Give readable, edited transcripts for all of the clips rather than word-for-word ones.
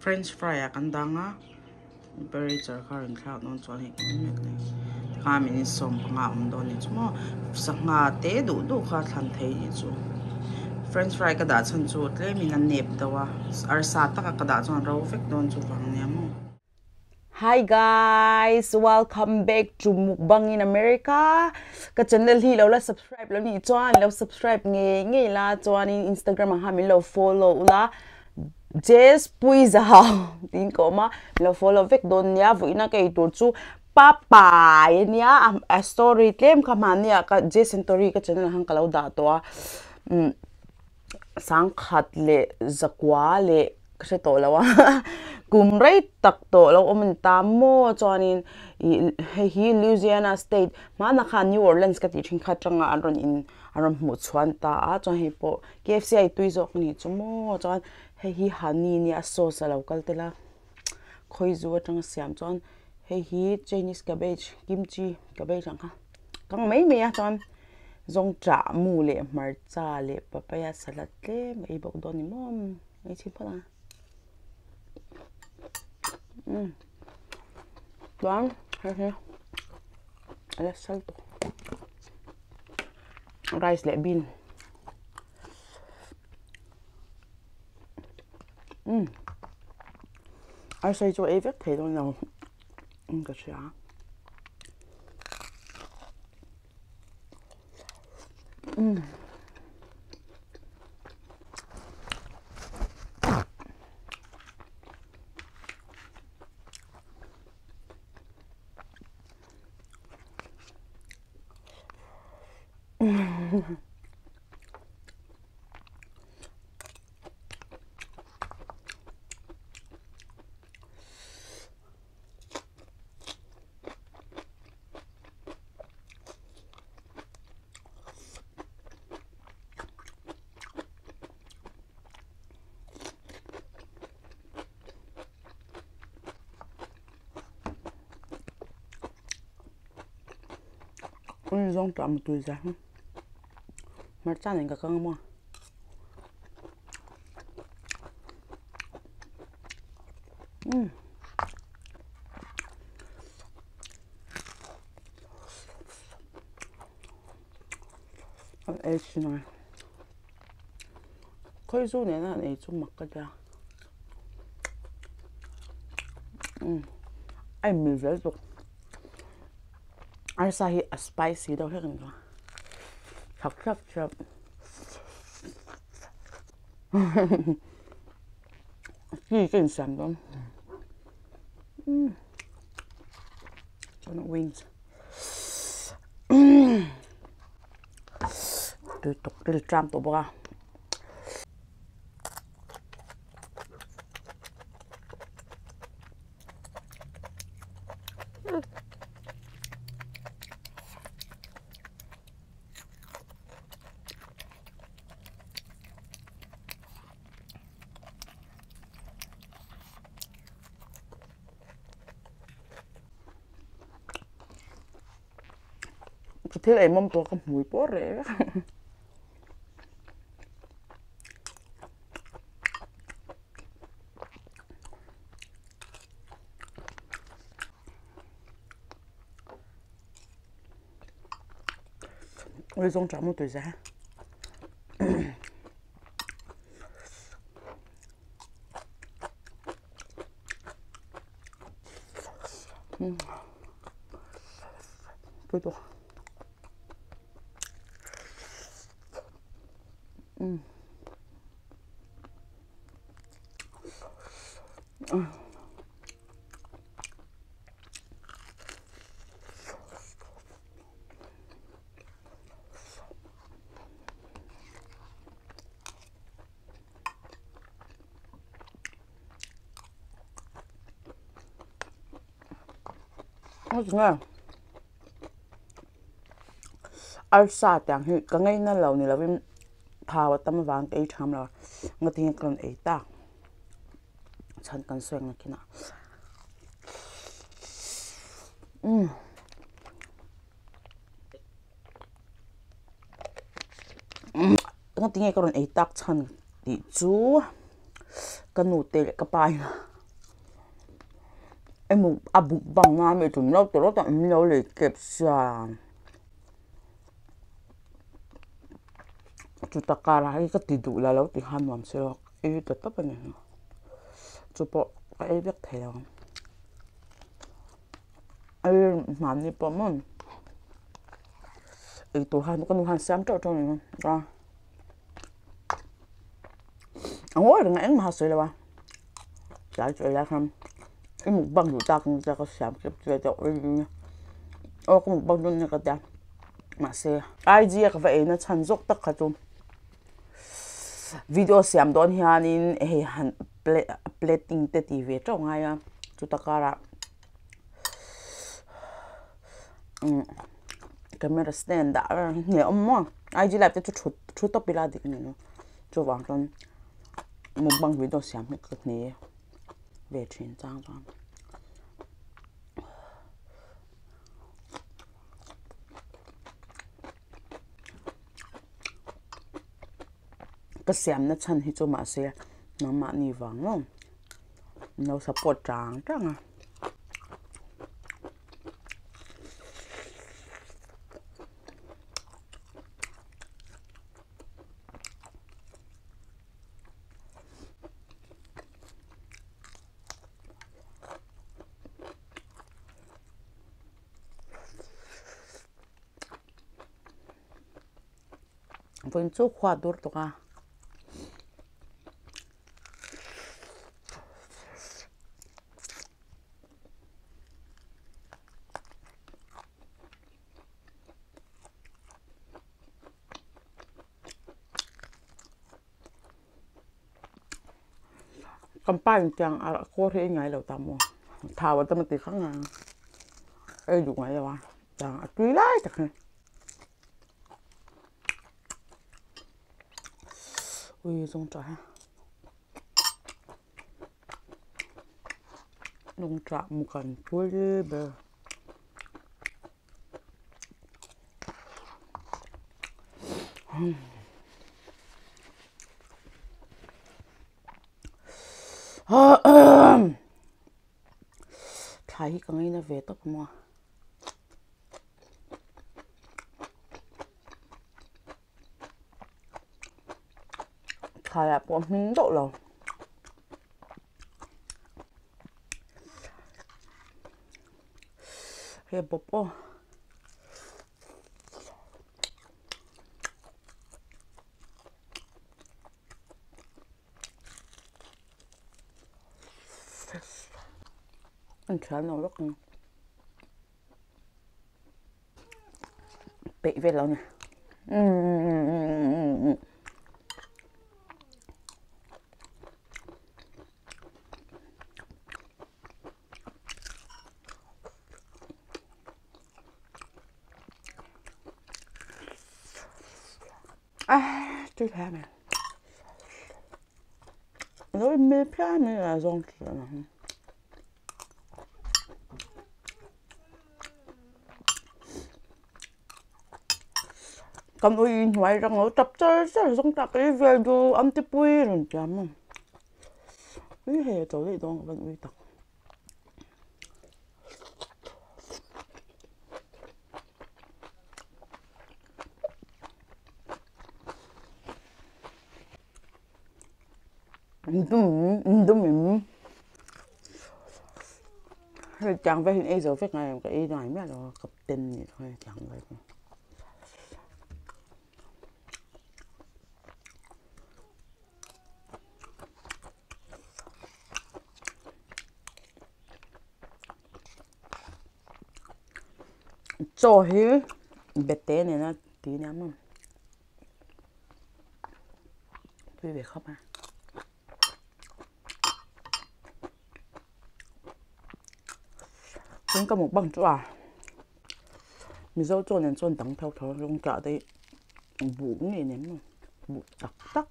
French fry ah kan dang a temperature kha a rawn thlak dawn chuan hei kan mek leh tikhan minute 15 a awm dawn a nih chu maw sangha te duh duh kha thlan thei a nih chu french fry ka dah chhan chu tlemin a nep deuh a arsa taka ka dah chuan ro vek dawn chu vang nia maw. Hi guys, welcome back to Mukbang in America. Ka channel hi lo la subscribe lo nih chuan lo subscribe ngei ngei la chuanin Instagram ah khan min lo follow ula Jess Puizau tiin ka awm a min lo follow vek dawn nia vawiina ka ei tur chu Papai ania a story tlem kha hmahnia ka Jess and Tori ka channel ah khan ka lo dah tawh a umm sangkhat leh zakua leh ka hre tawh lo a kum rei tak tawh lo awm a ni ta maw chuanin ih hei hi Louisiana state hmanah khan New Orleans ka tih thin kha atanga an rawn in an rawn hmuh chhuan ta a chuan hei pawh K F C a tui zawk a nih chu maw chuan hei hi honey nia a sauce a lo kal tel a khawizu atanga siam chuan hei hi Chinese cabbage kimchi cabbage ang kha kang mai mai a chuan zawngṭah mu leh hmarcha leh papaya salad tlem a ei bawk dawn a ni maw. Ei chhin phawt ang umm chuan hei hi a la sal tawh rice leh bean umm arsa hi chu ei vek thei dawn lo in ka hria umm. Ui zawng tah mutui zia hi hmarcha nen ka kang a maw. Umm. An ei thin a khawizu nena an ei chu mak ka tia umm a inmil zel bawk arsa hi a spicy deuh hlek a ni a chak thlap thlap chi ka insiam dawn umm chuan wings tui tawk ril tram tawh bawk a. Ka thil ei mawm tawh ka hmui pawh reh vek Ui zawng tah maw tui zia Tui tawh. Umm. Arsa tiang hi ka ngaina lo ni lovin thau a tam avang ka ei tham lo a ngatinge ka rawn ei tak chhan kan sawi ang nakinah umm. Ngatinge ka rawn ei tak chhan tih chu ka nu te leh ka pa in. Emaw a buk bang na ami tum lo tur a min lo lei kep sia chuta karah hi ka ti duh la lo ti kha nuam se lo ei ta tawp a ni chu pawh ka ei vek thei ang ei mahni pawh maw ei tur khan ka nu khan siam teuh teuh a ni a a ngawi reng a engmah a sawi lo a. Tlai chu ei lai khan i mukbang duh tak ang tia ka siam kep chu heti a awm a aw ka mukbang dawn nia ka tia mahse IG a ka va ei na chhan zawk tak kha chu video siam dawn hianin hei han plating te ti ve teuh ngai a chuta karah umm camera stand ah a awm maw IG live te chu thut thu tawp ila dik a ni lo chuvang chuan. Mukbang video siam hi ka hne ve thin chang chuan. Ka siamna chhan hi chu mahse nangmahni vang maw min lo support chang chang a. Vawiin chu khua dur tawk a. Kampine tiang a kawr hi ei ngai lo ta maw thau a tam a ti kha ngang ei duh ngai lo a tiang a tui lai tak hi ui zawng tah hi lungchah mu kan pui ber. Thlai hi ka ngaina ve tawp maw. Thlaiah pawh a hming deuh lo. Hei bawp aw. An thiam lo lawk ang. Peih vel lo ni. Ah, tui hle mai. Lo in mil phian mai a zawng thin ang. Kan ui hnuai rang lo tap char char zawng tak ei vel duh an ti pui rawn ti ang. Ui hei a to daih dawn ka van ui tak. Hei tiang vel hi ei zo vek ngai em ka ei ngai miah lo a ka ten nih kha hei tiang vel hi. Chaw hi bete nena tui nia maw tui ve khawp a. Chuan ka mukbang chu a Mizo chaw nen chuan dang tho tho rawng chah te hi buh ngei nen maw buh tak tak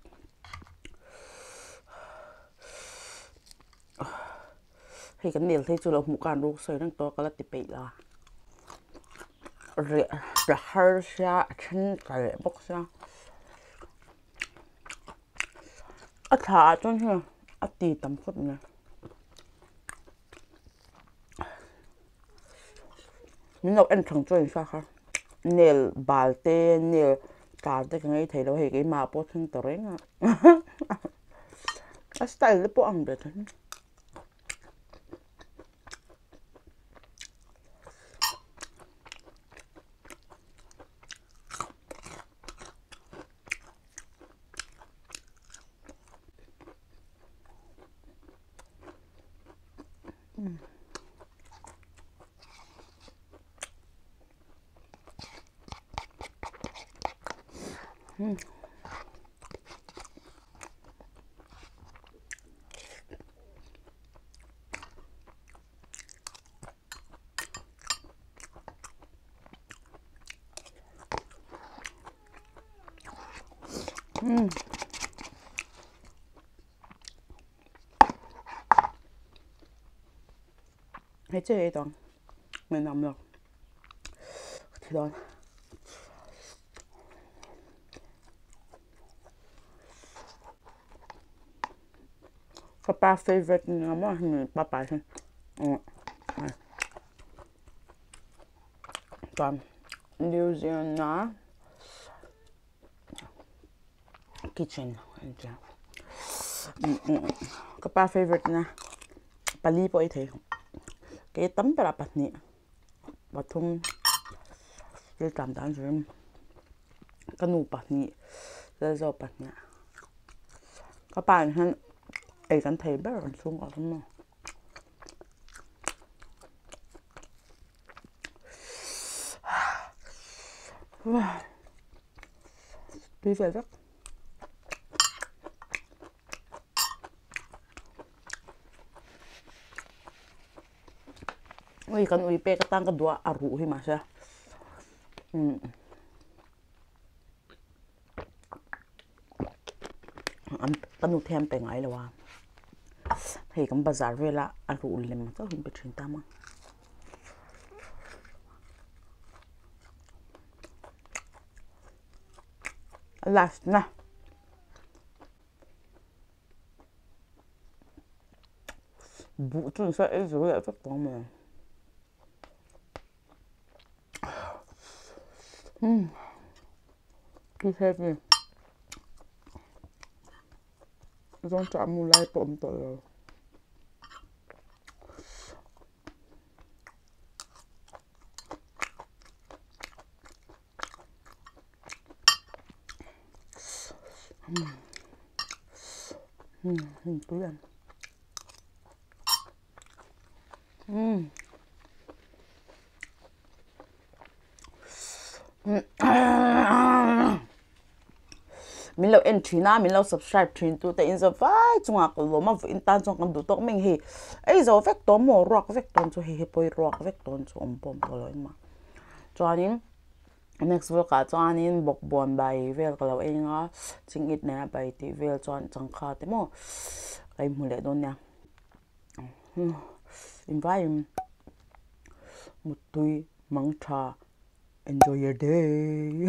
hei kan nel phei chu lo hmuh khan ruk sawi reng tawh ka la ti peih la reh tla har sia a then tla leh bawk sia. A thla ah chuan hei a ti tam khawp mai. Min lo en thang chuan inhria kha nail bal te nail tlar te ka ngei thei lo hei keimah pawh thleng ta reng a a style te pawh a ang ve tho. Hei che ei tawng min awm lo ka thi dawn. Ka pa favorite ni ang maw hemi papa hi chuan New Zealand a kitchen a tia ka pa favorite na pali pawh ei thei kei tam berah pahnih pathum thil tlan dan zawng in ka nu pahnih Lalzo pahnih ka pa nen hian ei kan thei ber kan chhungkaw chu maw. Tui vel vek. Ui kan ui pek atan ka duh a a ruh hi mahse umm an ka nu te an pe ngai lo a hei kan bazar vela a ruh lem chauh hi an pe thin ta maw. Last na. Buh chu nasa ei zo leh vek tawh ang maw. Umm tui heavy. Zawngṭah mu lai pawh awm tawh lo. Min lo en thin a min lo subscribe thin tu te in zo vai chungah ka lawm a vawiin tan chuan kan duh tawk mai hei ei zo vek tawh maw ruak vek dawn chu hei hi pawi ruak vek dawn chu awm pawh awm tawh lo engmah chuanin next vlog ah chuanin bawkbawn bai vel ka lo ei anga chingit nena bai tih vel chuan changkha te maw ka inhmu leh dawn nia invaiin muttui mangtha enjoy your day.